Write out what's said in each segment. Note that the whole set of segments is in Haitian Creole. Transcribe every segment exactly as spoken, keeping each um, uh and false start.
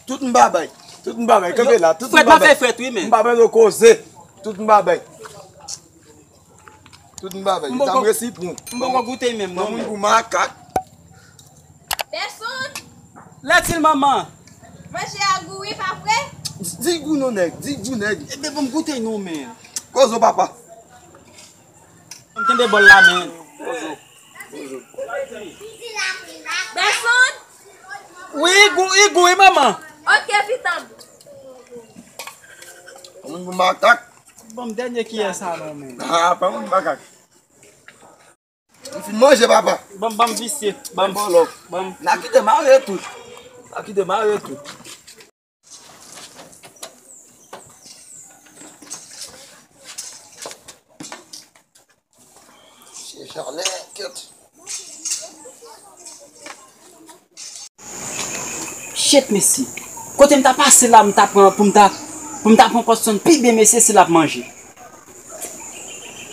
Tout m pa bay. Tout m pa bay. Kanpe la. Tout m pa bay. Frèt, m ap fè frèt, wi, men. M pa bay lo koze. Tout m pa bay. Tout m pa bay. Tanm resi pou. M poko goute menm, non. Moun pou makak. Pèsonn. Lètil manman. Manje a gou wi, pa vre? Di gou non, nèg. Di gou, nèg. Ebyen, ban m goute non, men. Kozo, papa. Kenbe bòl la, men. Pèsonn? Wi, i gou, i gou, wi, manman. Ok, pitanm. Moun pou makak. Ban m dènye kiyè sa non, men. Ah, pa moun makak. M fin manje, papa. Ban m, ban m visye. Ban m. Ban m. N a kite mare tout. N a kite mare tout. Mesye Charlè, kèt. Shit, mesye. Kote m ta pase la, m ta pran, pou m ta, pou m ta pran kòsyon pi byen, mesye, si l ap manje.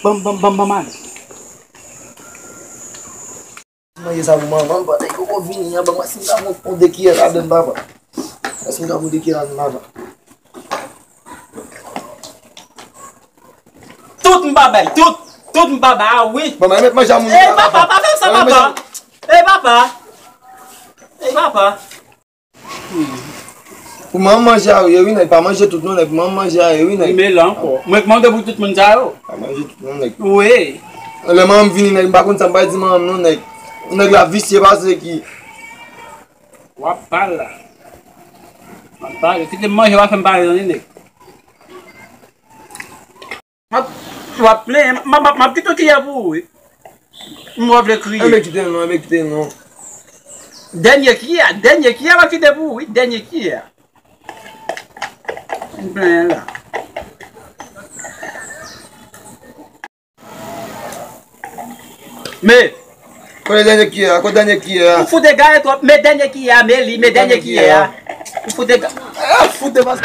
Ban m, ban m, ban m, ban m ale. Manje sa pou manman m, pandan li poko vini an, ban m wè si m ka pran yon de kiyè ladann, papa. Èske m ka pran de kiyè ladann, papa? Tout m pa bay, tout, tout m pa bay, a wi. Manman, mèt manje a moun. Ey, papa, pa fè sa, papa. Ey, papa. Ey, papa. Pou manman manje a yo, wi, nèg. Pa manje tout non, nèg. Pou manman manje a yo, wi, nèg. Wi, men la ankò. Mwen k mande pou tout moun sa yo. Pa manje tout non, nèg. Wi. Lè manman m vini, nèg, m pa konn sa m pral di manman m non, nèg. Nèg la visye pase ki. W ap pale la. W ap pale. Kite m manje, w ap fè m pale non, nèg. M ap, w ap plenyen, m ap, m ap, m ap kite yon kiyè pou ou, wi. M wè w vle kriye. Enben kite l non, enben kite l non. Dènye kiyè, dènye kiyè m ap kite pou ou, wi, dènye kiyè. M plenyen la. Men. Kote dènye kiyè a? Kote dènye kiyè a? Ou fout egare twòp. Men dènye kiyè a, men li, men dènye kiyè a. Ou fout egare. Ah, fout de mas.